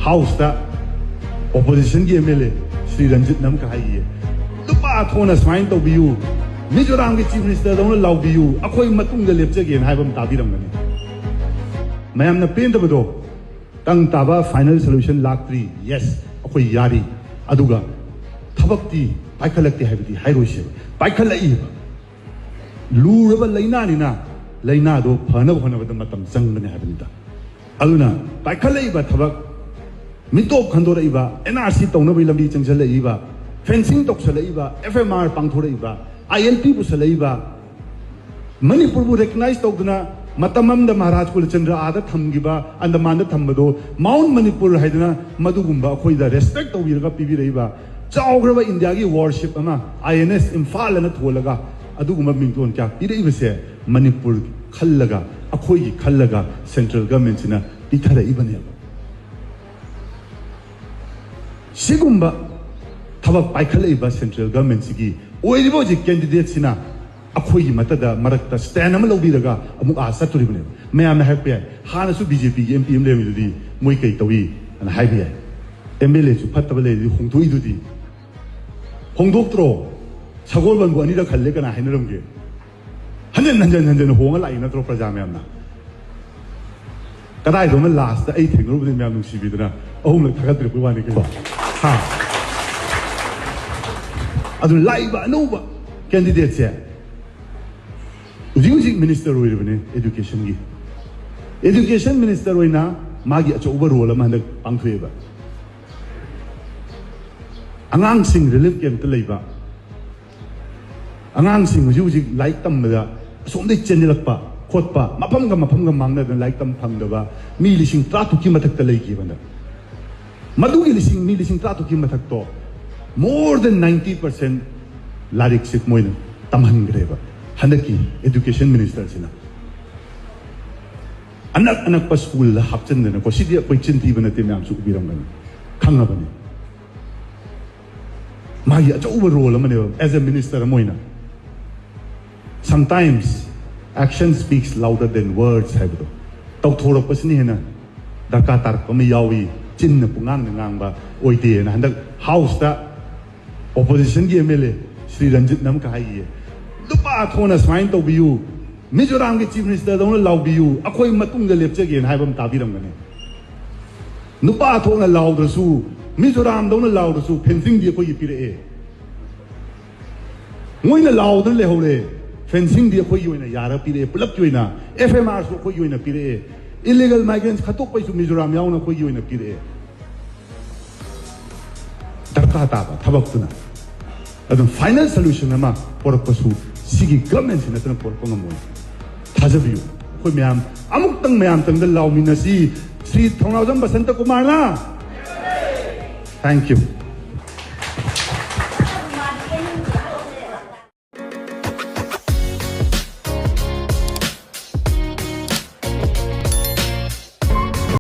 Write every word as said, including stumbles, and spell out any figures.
ꯍꯥꯎꯁꯇ ꯑꯣꯄꯣꯖꯤꯁꯟꯒꯤ M L A Shri ꯔꯟꯖꯤꯠꯅ ꯑꯃꯈꯛ ꯍꯥꯏꯈꯤꯌꯦ, "ꯅꯨꯄꯥ ꯊꯣꯛꯅ ꯁꯨꯃꯥꯏꯅ ꯇꯧꯕꯤꯌꯨ, ꯃꯤꯖꯣꯔꯥꯝꯒꯤ ꯆꯤꯐ ꯃꯤꯅꯤꯁꯇꯔꯗꯧꯅ ꯂꯥꯎꯕꯤꯌꯨ, ꯑꯩꯈꯣꯏ ꯃꯇꯨꯡꯗ ꯂꯦꯞꯆꯒꯦꯅ" ꯍꯥꯏꯕ ꯑꯃ ꯇꯥꯕꯤꯔꯝꯒꯅꯤ꯫ ꯃꯌꯥꯝꯅ ꯄꯦꯟꯗꯕꯗꯣ, ꯇꯪ ꯇꯥꯕ ꯐꯥꯏꯅꯦꯜ ꯁꯣꯂꯨꯁꯟ ꯂꯥꯛꯇ꯭ꯔꯤ꯫ ꯌꯦꯁ, ꯑꯩꯈꯣꯏ ꯌꯥꯔꯤ, ꯑꯗꯨꯒ ꯊꯕꯛꯇꯤ ꯄꯥꯏꯈꯠꯂꯛꯇꯦ ꯍꯥꯏꯕꯗꯤ ꯍꯥꯏꯔꯣꯏꯁꯦꯕ, ꯄꯥꯏꯈꯠꯂꯛꯏꯕ꯫ ꯂꯨꯔꯕ ꯂꯥꯏꯅꯥꯅꯤꯅ, ꯂꯥꯏꯅꯥꯗꯣ ꯐꯅꯕ ꯍꯣꯠꯅꯕꯗ ꯃꯇꯝ ꯆꯪꯕꯅꯦ ꯍꯥꯏꯕꯅꯤꯗ꯫ ꯑꯗꯨꯅ ꯄꯥꯏꯈꯠꯂꯛꯏꯕ ꯊꯕꯛ, ꯃꯤꯇꯣꯞ ꯈꯟꯗꯣꯔꯛꯏꯕ, ꯑꯦꯟ ꯑꯥꯔ ꯁꯤ ꯇꯧꯅꯕꯒꯤ ꯂꯝꯕꯤ ꯆꯪꯁꯤꯜꯂꯛꯏꯕ, ꯐꯦꯟꯁꯤꯡ ꯇꯧꯁꯜꯂꯛꯏꯕ, ꯑꯦꯐ ꯑꯦꯝ ꯑꯥꯔ ꯄꯥꯡꯊꯣꯔꯛꯏꯕ, ꯑꯥꯏ ꯑꯦꯜ ꯄꯤ ꯄꯨꯁꯜꯂꯛꯏꯕ, ꯃꯅꯤꯄꯨꯔꯕꯨ ꯔꯦꯀꯛꯅꯥꯏꯖ ꯇꯧꯗꯨꯅ ꯃꯇꯝ ꯑꯃꯗ ꯃꯍꯥꯔꯥꯖ ꯀꯨꯂꯆꯟꯗ꯭ꯔ ꯑꯥꯗ ꯊꯝꯈꯤꯕ, ꯑꯟꯗꯃꯥꯟꯗ ꯊꯝꯕꯗꯣ, ꯃꯥꯎꯟ ꯃꯅꯤꯄꯨꯔ ꯍꯥꯏꯗꯅ ꯃꯗꯨꯒꯨꯝꯕ ꯑꯩꯈꯣꯏꯗ ꯔꯦꯁꯄꯦꯛ ꯇꯧꯕꯤꯔꯒ ꯄꯤꯕꯤꯔꯛꯏꯕ, ꯆꯥꯎꯈ꯭ꯔꯕ ꯏꯟꯗꯤꯌꯥꯒꯤ ꯋꯥꯔꯁꯤꯞ ꯑꯃ ꯑꯥꯏ ꯑꯦꯟ ꯑꯦꯁ ꯏꯝꯐꯥꯜ ꯑꯅ ꯊꯣꯜꯂꯒ ꯑꯗꯨꯒꯨꯝꯕ ꯃꯤꯡꯊꯣꯟ ꯀꯌꯥ ꯄꯤꯔꯛꯏꯕꯁꯦ ꯃꯅꯤꯄꯨꯔ ꯈꯜꯂꯒ, ꯑꯩꯈꯣꯏꯒꯤ ꯈꯜꯂꯒ ꯁꯦꯟꯇ꯭ꯔꯦꯜ ꯒꯚꯔꯟꯃꯦꯟꯠꯁꯤꯅ ꯄꯤꯊꯔꯛꯏꯕꯅꯦꯕ꯫ ꯁꯤꯒꯨꯝꯕ ꯊꯕꯛ ꯄꯥꯏꯈꯠꯂꯛꯏꯕ ꯁꯦꯟꯇ꯭ꯔꯦꯜ ꯒꯚꯔꯟꯃꯦꯟꯠꯁꯤꯒꯤ ꯑꯣꯏꯔꯤꯕ ꯍꯧꯖꯤꯛ ꯀꯦꯟꯗꯤꯗꯦꯠꯁꯤꯅ ꯑꯩꯈꯣꯏꯒꯤ ꯃꯇꯗ ꯃꯔꯛꯇ ꯁ꯭ꯇꯦꯟ ꯑꯃ ꯂꯧꯕꯤꯔꯒ ꯑꯃꯨꯛ ꯑꯥ ꯆꯠꯇꯣꯔꯤꯕꯅꯦꯕ꯫ ꯃꯌꯥꯝꯅ ꯍꯥꯏꯔꯛꯄ ꯌꯥꯏ, "ꯍꯥꯟꯅꯁꯨ ꯕꯤ ꯖꯦ ꯄꯤꯒꯤ ꯑꯦꯝ ꯄꯤ ꯑꯃ ꯂꯩꯔꯝꯃꯤꯗꯨꯗꯤ ꯃꯣꯏ ꯀꯩ ꯇꯧꯏ?" ꯑꯅ ꯍꯥꯏꯕ ꯌꯥꯏ꯫ ꯑꯦꯝ ꯑꯦꯜ ꯑꯦꯁꯨ ꯐꯠꯇꯕ ꯂꯩꯔꯗꯤ ꯍꯣꯡꯗꯣꯛꯏꯗꯨꯗꯤ꯫ ꯍꯣꯡꯗꯣꯛꯇ꯭ꯔꯣ? ꯁꯒꯣꯜꯕꯟꯕꯨ ꯑꯅꯤꯔꯛ ꯍꯜꯂꯦ ꯀꯅꯥ ꯍꯥꯏꯅꯔꯝꯒꯦ? ꯍꯟꯖꯟ ꯍꯟꯖꯟ ꯍꯟꯖꯟ ꯍꯣꯡꯉ ꯂꯥꯛꯏ ꯅꯠꯇ꯭ꯔꯣ ꯄ꯭ꯔꯖꯥ ꯃꯌꯥꯝꯅ? ꯀꯗꯥꯏꯗꯣꯃ ꯂꯥꯁꯇ ꯑꯩ ꯊꯦꯡꯅꯔꯨꯕꯗꯤ ꯃꯌꯥꯝ ꯅꯨꯡꯁꯤꯕꯤꯗꯅ ꯑꯍꯨꯝꯂꯛ ꯊꯥꯒꯠꯄꯤꯔꯛꯄꯩ ꯋꯥꯅꯤ ꯀꯩꯅꯣ꯫ ꯍꯥ? ꯑꯗꯨ ꯂꯥꯛꯏꯕ ꯑꯅꯧꯕ ꯀꯦꯟꯗꯤꯗꯦꯠꯁꯦ ꯍꯧꯖꯤꯛ ꯍꯧꯖꯤꯛ ꯃꯤꯅꯤꯁꯇꯔ ꯑꯣꯏꯔꯤꯕꯅꯤ ꯑꯦꯗꯨꯀꯦꯁꯟꯒꯤ꯫ ꯑꯦꯗꯨꯀꯦꯁꯟ ꯃꯤꯅꯤꯁꯇꯔ ꯑꯣꯏꯅ ꯃꯥꯒꯤ ꯑꯆꯧꯕ ꯔꯣꯜ ꯑꯃ ꯍꯟꯗꯛ ꯄꯥꯡꯊꯣꯛꯑꯦꯕ꯫ ꯑꯉꯥꯡꯁꯤꯡ ꯔꯤꯂꯤꯐ ꯀꯦꯝꯞꯇ ꯂꯩꯕ ꯑꯉꯥꯡꯁꯤꯡ ꯍꯧꯖꯤꯛ ꯍꯧꯖꯤꯛ ꯂꯥꯏꯔꯤꯛ ꯇꯝꯕꯗ ꯑꯁꯣꯝꯗꯒꯤ ꯆꯦꯟꯁꯤꯜꯂꯛꯄ ꯈꯣꯠꯄ, ꯃꯐꯝꯒ ꯃꯐꯝꯒ ꯃꯥꯡꯅꯗꯅ ꯂꯥꯏꯔꯤꯛ ꯇꯝ ꯐꯪꯗꯕ ꯃꯤ ꯂꯤꯁꯤꯡ ꯇꯔꯥ ꯇꯨꯛꯀꯤ ꯃꯊꯛꯇ ꯂꯩꯈꯤꯕ ꯍꯟꯗꯛ꯫ ꯃꯗꯨꯒꯤ ꯂꯤꯁꯤꯡ, ꯃꯤ ꯂꯤꯁꯤꯡ ꯇꯔꯥ ꯇꯨꯛꯀꯤ ꯃꯊꯛꯇꯣ, more than ninety percent ꯂꯥꯏꯔꯤꯛꯁꯦ ꯃꯣꯏꯅ ꯇꯝꯍꯟꯈ꯭ꯔꯦꯕ ꯍꯟꯗꯛꯀꯤ ꯑꯦꯗꯨꯀꯦꯁꯟ ꯃꯤꯅꯤꯁꯇꯔꯁꯤꯅ꯫ ꯑꯅꯛ ꯑꯅꯛꯄ ꯁ꯭ꯀꯨꯜꯗ ꯍꯥꯞꯆꯤꯟꯗꯅꯀꯣ, ꯁꯤꯗꯤ ꯑꯩꯈꯣꯏ ꯆꯤꯟ ꯊꯤꯕ ꯅꯠꯇꯦ, ꯃꯌꯥꯝꯁꯨ ꯎꯕꯤꯔꯝꯒꯅꯤ, ꯈꯪꯉꯕꯅꯤ꯫ ꯃꯥꯒꯤ ꯑꯆꯧꯕ ꯔꯣꯜ ꯑꯃꯅꯦꯕ as a minister ꯑꯃ ꯑꯣꯏꯅ꯫ Sometimes action speaks louder than words ꯍꯥꯏꯕꯗꯣ, ꯇꯧꯊꯣꯔꯛꯄꯁꯤꯅ ꯍꯦꯟꯅ ꯗꯔꯀꯥꯔ ꯇꯥꯔꯛꯄ ꯑꯃ ꯌꯥꯎꯏ꯫ ꯆꯤꯟꯅ ꯄꯨꯡꯉꯥꯡꯗ ꯉꯥꯡꯕ ꯑꯣꯏꯗꯦꯅ ꯍꯟꯗꯛ ꯍꯥꯎꯁꯇ ꯑꯣꯄꯣꯖꯤꯁꯟꯒꯤ ꯑꯦꯝ ꯑꯦꯜ ꯑꯦ ꯁ꯭ꯔꯤ ꯔꯟꯖꯤꯠꯅ ꯑꯃꯈꯛ ꯍꯥꯏꯈꯤꯌꯦ, "ꯅꯨꯄꯥ ꯊꯣꯛꯅ ꯁꯨꯃꯥꯏꯅ ꯇꯧꯕꯤꯌꯨ, ꯃꯤꯖꯣꯔꯥꯝꯒꯤ ꯆꯤꯐ ꯃꯤꯅꯤꯁꯇꯔꯗꯧꯅ ꯂꯥꯎꯕꯤꯌꯨ, ꯑꯩꯈꯣꯏ ꯃꯇꯨꯡꯗ ꯂꯦꯞꯆꯒꯦꯅ" ꯍꯥꯏꯕ ꯑꯃ ꯇꯥꯕꯤꯔꯝꯒꯅꯤ꯫ ꯅꯨꯄꯥ ꯊꯣꯛꯅ ꯂꯥꯎꯗ꯭ꯔꯁꯨ, ꯃꯤꯖꯣꯔꯥꯝꯗꯧꯅ ꯂꯥꯎꯗ꯭ꯔꯁꯨ ꯐꯦꯟꯁꯤꯡꯗꯤ ꯑꯩꯈꯣꯏꯒꯤ ꯄꯤꯔꯛꯑꯦ꯫ ꯃꯣꯏꯅ ꯂꯥꯎꯗꯅ ꯂꯩꯍꯧꯔꯦ꯫ ꯐꯦꯟꯁꯤꯡꯗꯤ ꯑꯩꯈꯣꯏꯒꯤ ꯑꯣꯏꯅ ꯌꯥꯔꯒ ꯄꯤꯔꯛꯑꯦ, ꯄꯨꯂꯞꯀꯤ ꯑꯣꯏꯅ꯫ ꯑꯦꯐ ꯑꯦꯝ ꯑꯥꯔꯁꯨ ꯑꯩꯈꯣꯏꯒꯤ ꯑꯣꯏꯅ ꯄꯤꯔꯛꯑꯦ꯫ ꯏꯂꯤꯒꯦꯜ ꯃꯥꯏꯒ꯭ꯔꯦꯟꯁ ꯈꯠꯇꯣꯛꯄꯩꯁꯨ ꯃꯤꯖꯣꯔꯥꯝ ꯌꯥꯎꯅ ꯑꯩꯈꯣꯏꯒꯤ ꯑꯣꯏꯅ ꯄꯤꯔꯛꯑꯦ꯫ ꯗꯔꯀꯥꯔ ꯇꯥꯕ ꯊꯕꯛꯇꯨꯅ ꯑꯗꯨꯝ ꯐꯥꯏꯅꯦꯜ ꯁꯣꯂꯨꯁꯟ ꯑꯃ ꯄꯨꯔꯛꯄꯁꯨ ꯁꯤꯒꯤ ꯒꯚꯔꯟꯃꯦꯟꯠꯁꯤ ꯅꯠꯇꯅ ꯄꯨꯔꯛꯄ ꯉꯝꯃꯣꯏ꯫ ꯊꯥꯖꯕꯤꯌꯨ, ꯑꯩꯈꯣꯏ ꯃꯌꯥꯝ ꯑꯃꯨꯛꯇꯪ ꯃꯌꯥꯝ ꯇꯪꯗ ꯂꯥꯎꯃꯤꯟꯅꯁꯤ꯫ ꯁ꯭ꯔꯤ ꯊꯧꯅꯥꯎꯖꯝ ꯕꯁꯟꯇ ꯀꯨꯃꯥꯔꯅ꯫ Thank you꯫